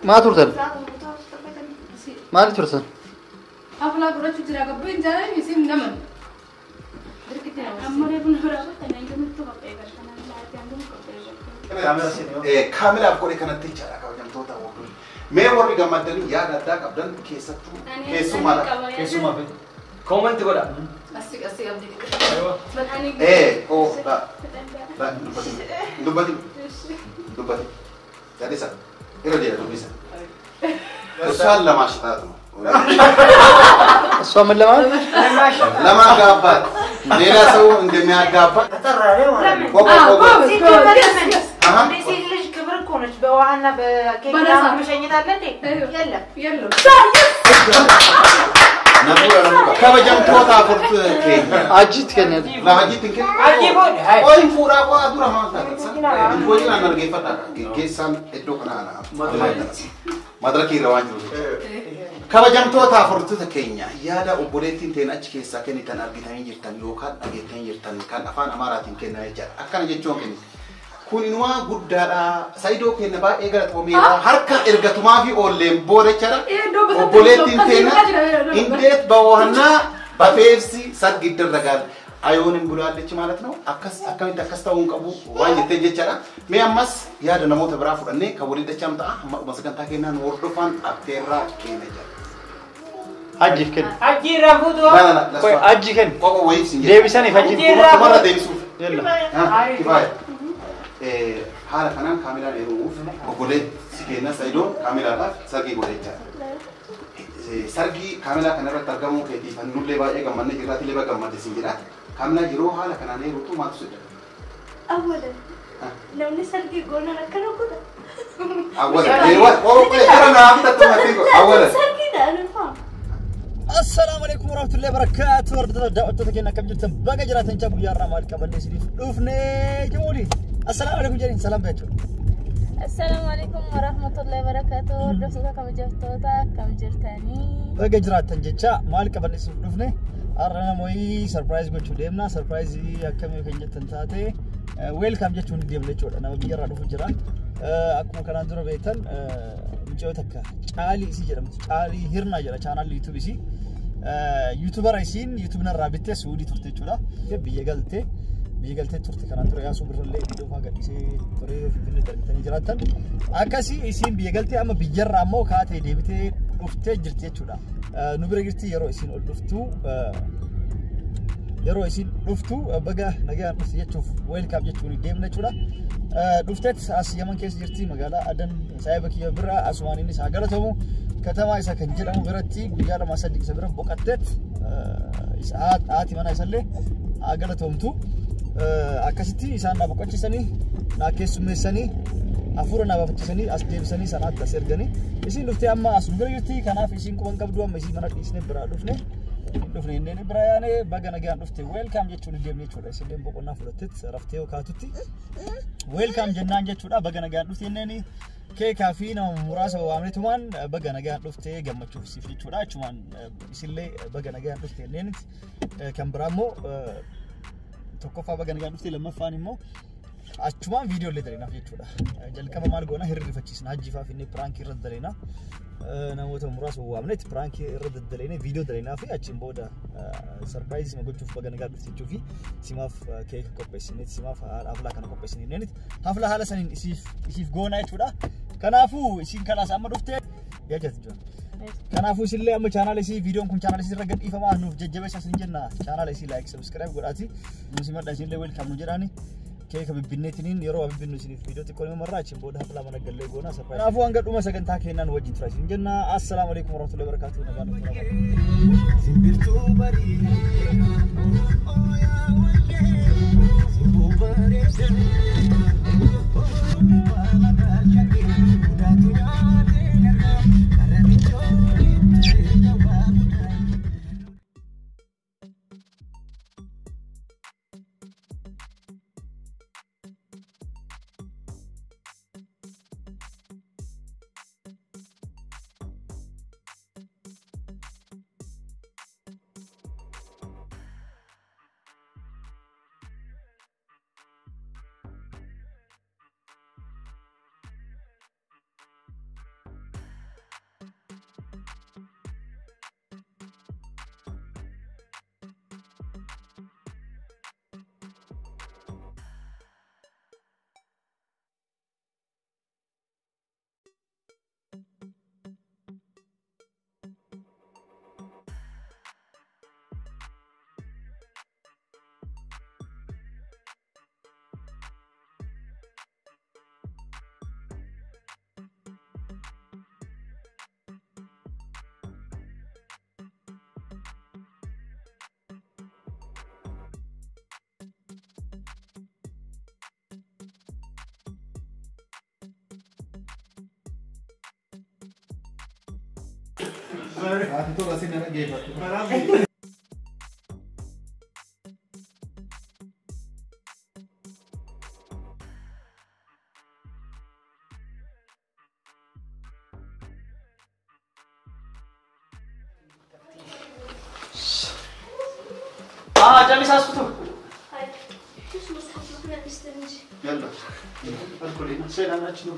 Maa turtan? Maali turtan? Haflaa godhachuu jira gabboo hin jaalladhu isin naman. Amma reefu na biraa qotta nan gamittu qophee galtana laati hangam qophee galtana. Kaamelaaf godhe kanatti jechaadha kabajamtoota hordoftoota. Mee warri gammaddanii yaada addaa qabdan keessattuu keessumaadha. Keessumaa fi comment godha. Asii asii abdii. Oh la la dubbatin dubbatin dubbatin yaadisa irra deera dubbisa. እሷን ለማሽታት ነው። እሷ ምን ለማለት ለማጋባት ሌላ ሰው እንደሚያጋባ ተጠራሪ ማለት ነው። ቆቆ ቆቆ ሴት ልጅ ክብር እኮ ነች። በውሃና በኬክ ምናምን መሸኘት አለ እንዴ? የለም የለም። kabajamtoota afurtu keenya. Ajitti kenna. La hajitti kenna. Hajji fuudhe. Hai. Oi fuudhaa qo'a dura maal taate? Hojii aan argeeffadha. Geggeessaan iddoo kana ana. Madarakii irra waan jiru. Kabajamtoota afurtu keenya yaada obboleettiin teen achi keessaa kennitan argitanii jirtan yookaan dhageettanii jirtan kan afaan Amaaraatiin kennan jechaadha. Akkana jechuun kenni. Kun inumaa guddaadha. Saayidoo kenna baay'ee galatoomeera. Harka ergatumaa fi oolleen booda jechaadha. Obboleettiin teena እንዴት በውሃና በፔፕሲ ሰርግ ይደረጋል? አይሆንም ብላለች ማለት ነው። akkas akkamitti akkas ta'uun qabu waan jettee jechaadha. Mee ammas yaada namoota biraa fudhannee kan waliin dachaan ta'a amma dhuma sagantaa kennaan hordofaan abteerraa keenya jira. Hajjiif kenna. Hajji irraa fuutu. La la la. Qoy hajji kenna. Qoqo wayii sin jedhe. Deebisaniif hajji. Dhumarra deebisuuf. Yalla. Kifaaya. Haala kanaan kaamelaan heerumuuf obboleessi keenya Sayidoon kaamelaadhaaf sargii godhe jechaadha. Sargii kaamelaa kanarratti argamuu keetiif nullee baay'ee gammannee jirraatiillee baay'ee gammadde sin jedha. Kaamelaa yeroo haala kanaan heerumtu maaltu si jedha? Awwalan namni sargii goonaan akkana godha. Awwalan yeroo gara naaf tattumatti awwalan. Sargiidha anufaa. Assalaamu alaikum warahmatullahi wabarakatuh. Hordoftoota daawwattoota keenya akkam jirtan baga jiraatan jechaa guyyaa har'aa maal qabannee isiniif dhufnee jiruuni. Assalaamu alaikum jedheen salaam jechuudha. Assalaamu alaikum warahmatullahi wabarakatuh. Hordoftoota kabajamtoota akkam jirtanii? Baga jiraatan jecha maal qabannee isiniif dhufne har'a namoonni sarpiraayiz gochuu deemna. Sarpiraayizii akkamii kan jettan taate weelkaam jechuun deemna jechuudha. Nama biyyarraa dhufu jira. Akkuma kanaan dura beektan mucayyoo takka Caalii isii jedhamtu Caalii Hirnaa jedha chaanaalli YouTube isii. Yuutubara isiin YouTube narraa bittee Suudii turte jechuudha. Biyya galtee biyya galtee turte kanaan dura yaasuu birrallee viidiyoo fa'aa gadhiisee turee Finfinnee argitanii jiraattan. Akkasii isiin biyya galtee amma biyyarraa immoo kaatee deebitee dhuftee jirti jechuudha. Nu bira jirti yeroo isiin ol dhuftu yeroo isiin dhuftu baga nagaan dhufte jechuuf weelkaam jechuun deemna jechuudha. Dhufteet as Yaman keessa jirti magaalaa Adan saayiba kiyya bira asumaan innis haa galatamu. Katamaa isa kan jedhamu biratti guyyaa lama sadii isa bira boqatteet haati mana isallee haa galatomtu. Akkasitti isaan na boqochiisanii na keessummeessanii hafuura na baafachiisanii as deebisanii sanaatti as erganii isiin dhuftee amma as nu bira jirti. Kanaaf isiin quban qabdu amma isiin mana dhiisnee biraa dhufne dhufne inneen bira yaane baga nagaan dhufte weelkaam jechuun deemne jechuudha. Isillee boqonnaa fudhatteet raftee kaatutti weelkaam jennaan jechuudha. Baga nagaan dhufte inneen keekaa fi nama muraasa waamnetumaan baga nagaan dhufte gammachuuf siif jechuudha. Achumaan isillee baga nagaan dhufte inneen kan biraa immoo tokkoffaa baga nagaan dhufte lammaffaan immoo achumaan viidiyoo illee daleenaaf jechuudha. Jalqaba maal goona hirrifachiisna hajji fa'aa finnee piraankii irra daleena. Namoota muraasa waamnetti piraankii irra daddaleene viidiyoo daleenaa fi achiin booda sarpiraayizii sima gochuuf baga nagaan dhufte jechuu fi simaaf keeka qopheessineet simaaf haflaa kana qopheessineet hafla haala saniin isiif goona jechuudha. Kanaafuu isiin kalaas amma dhufte yaajatu jira. Kanaafuu isinillee amma chaanaala isii viidiyoon kun chaanaala isii irra gadhiifamaa nuuf jajjabeessaa isin jenna. Chaanaala isii laayik sabskiraayib godhaati. Nu simadha isinillee weelkaam nu jedhaani. Keeka bibbinneetiniin yeroo bibbinnu isiniif viidiyoo xiqqoo nima marraa achiin booda haflaa mana gallee goona sarpiraayiz. Kanaafuu hanga dhuma sagantaa keenyaan wajjin tura isin jenna. Assalaamu alaikum warahmatullahi wabarakatuh. Nagaan nuuf tura. Simbirtuu barii simboo bareedee Ati tola sin dhaggeeffattu. Callisaa askutu. Yalla. Alkooliin seenaan achi nu.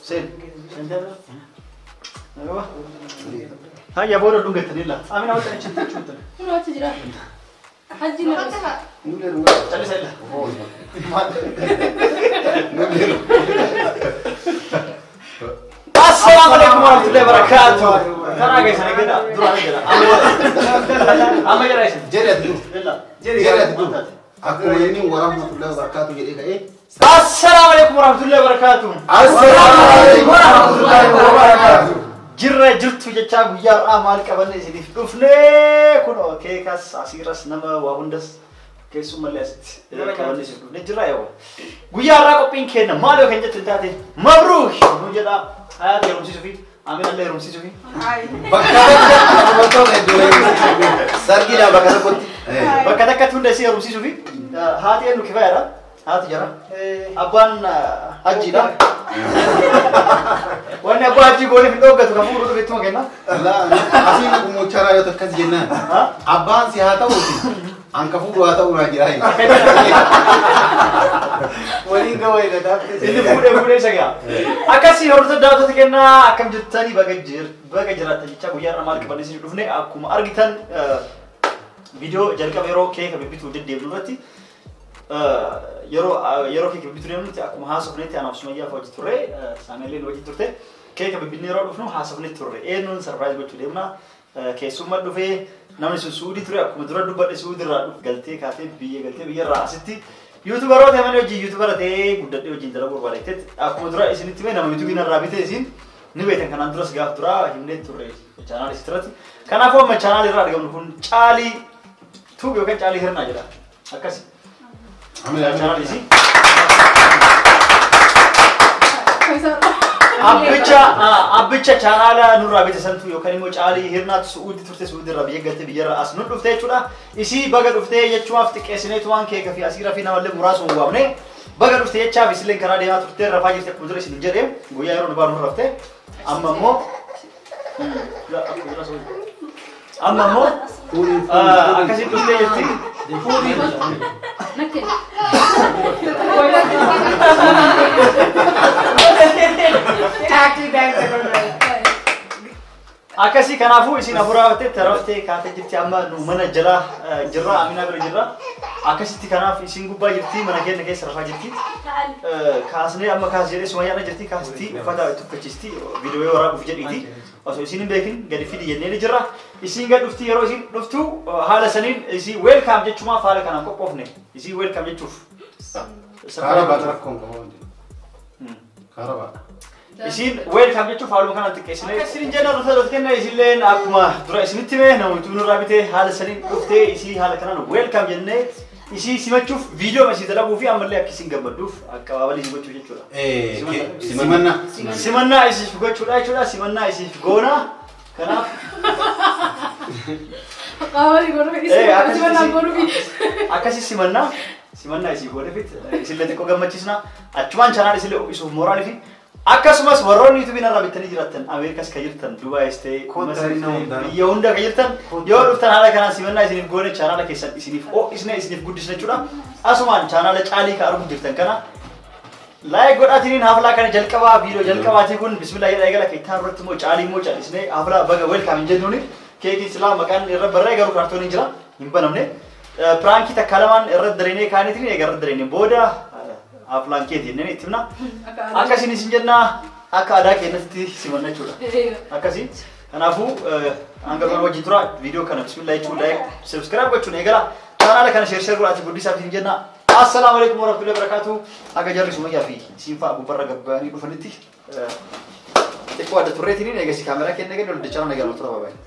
Seen. Seen dabra. Aywa. Hayya booda dhungatanii la. Amina wanta achi jechuudha. Kun achi jira. Hajji na. Callisaa illa. Assalamu alaikum warahmatullahi wabarakatuh. Karaa keessan eeggadha. Duraan eeggadha. Amma jira isin. Jedhi ati dur. Jedhi ati dur. Akkuma inni warahmatullahi wabarakatuh jedhee ka'ee. Assalamu alaikum warahmatullahi wabarakatuh. Assalamu alaikum warahmatullahi wabarakatuh. Jirra jirtu jechaa guyyaa har'aa maal qabanne isiniif dhufnee kunoo keekas asiiras nama waa hundas keessumallee asitti qabanne isiniif dhufne jirra yoo. Guyyaa har'aa qophiin kenna maal yoo kan jettu hin taate mabruuk nu jedha. Hayaat heerumsiisuu fi Aminallee heerumsiisuu fi. Bakka tokkotti sargiidhaan bakka tokkotti. Bakka takkatti hunda isii heerumsiisuu fi haati eenyu kifaayadha. Haati jara. Abbaan hajjiidha. Wanni abbaa hajjii gooniif hin dhoggatu kan fuudhu dhufe ittuma kenna. Asiin akkuma yoo akkas jennaan. Abbaan si haa ta'uuti. Anka fuudhu haa ta'uu naa jira. Waliin gawaa eegataa. Inni fuudhee fuudhee isa ga'a. Akkasii hordoftoota daawwattoota kennaa akkam jirtanii baga jiraattan jechaa guyyaa har'a maal qabannee isin dhufne akkuma argitan viidiyoo jalqaba yeroo keeka bibbituu deddeebinu irratti yeroo keeka bibbituu deemnutti akkuma haasofnetti anaaf Sumayyaa hojii turre Saameelleen hojii turte keeka bibbinne yeroo dhufnu haasofne turre eenyuun sarpiraayiz gochuu deemna keessummaa dhufee namni sun Suudii ture akkuma dura dubbadhe Suudiirraa galtee kaatee biyya galtee biyyarraa asitti yuutubaroota mana hojii yuutubara ta'ee guddadhee hojiin dalaguu barbaadetti akkuma dura isinitti hime nama yuutuubiin irraa bitee isin ni beektan kanaan duras gaaf duraa himnee turre chaanaal isirratti. Kanaafuu amma chaanaal irraa argamnu kun Caalii Tuub yookaan Caalii Hirnaa jedha. Akkasi. Chaanaal isii. Abbicha chaanaala nurraa bite santu yookaan immoo Caalii Hirnaatu Su'uudii turte Su'uudiirraa biyya galtee biyyarraa as nu dhufte jechuudha. Isii baga dhuftee jechumaaf xiqqeessineetu waan keeka fi asiira fi namallee muraasuma waamne baga dhufte jechaaf isilleen karaa deemaa turtee rafaa jirti akkuma dura isin jedhee guyyaa yeroo nu baanu raftee amma immoo akkasiin dhuftee jirti. Akkasii kanaafuu isin afuraa taraftee kaatee jirti amma nu mana jala jirra Aminaa bira jirra. Akkasitti kanaaf isin gubbaa jirti mana keenya keessa rafaa jirti. Kaasnee amma kaas jedhee Sumayyaadha jirti kaasti uffata itti uffachiisti viidiyoo waraabuuf jedhiiti. Osoo isin hin beekin gadi fidi jennee ni jirra. Isin gad dhufti yeroo isin dhuftu haala saniin isii weelkaam jechumaaf haala kanaan qophoofne isii weelkaam jechuuf. Karaa baata rakkoon qabu. Karaa baata. Isin weelkaam jechuuf haaluma kanaan xiqqeessine. Isin jenna dhufta kenna isilleen akkuma dura isinitti hime namoota nurraa bitee haala saniin dhuftee isii haala kanaan weelkaam jennee isii simachuuf viidiyoo isii dalaguu fi ammallee akka isin gammadduuf akkabaabali isin gochuu jechuudha. Simannaa. Simannaa isiif gochuudha jechuudha. Simannaa isiif goona. Kanaaf. Akkabaabali godhuu simannaa godhuu. Akkasii simannaa simannaa isii godheefit isillee xiqqoo gammachiisna achumaan chaanaal isillee isuuf mooraalii fi akkasumas warroonni yuutuubiin irraa bitanii jiraattan Ameerikas kan jirtan Dubaayis ta'e biyya hunda kan jirtan yoo dhuftan haala kanaan simannaa isiniif goone chaanaala keessan isiniif ho'isne isiniif guddisne jechuudha. Asumaan chaanaala Caalii kan arguu jirtan kana laayik godhaatiniin haflaa kana jalqabaa viidiyoo jalqabaatii kun bismillah jedha eegala keettaan irratti immoo Caalii immoo callisnee haflaa baga weelkaam hin jennuuni keekiin silaa maqaan irra barraa'e garuu kaartooniin jira hin banamne. Piraankii takka lamaan irra dareenee kaaniitiin eega irra dareenee booda haflaan keeti jennee itti himna. Akkasiin isin jenna akka aadaa keenyatti simanna jechuudha. Akkasii kanaafuu hanga dhuma wajjin tura viidiyoo kana bismillah jechuun laayik subscribe gochuun eegala chaanaala kana sheer sheer godhaati guddisaaf isin jenna. Assalaamu alaikum warahmatullahi wabarakatuh. Akka jarri Sumayyaa fi isiin fa'a gubbarra gabbaanii dhufanitti xiqqoo adda turreetiin eegasi kaameraa keenya gadi ol dachaa nagaa tura babaayee.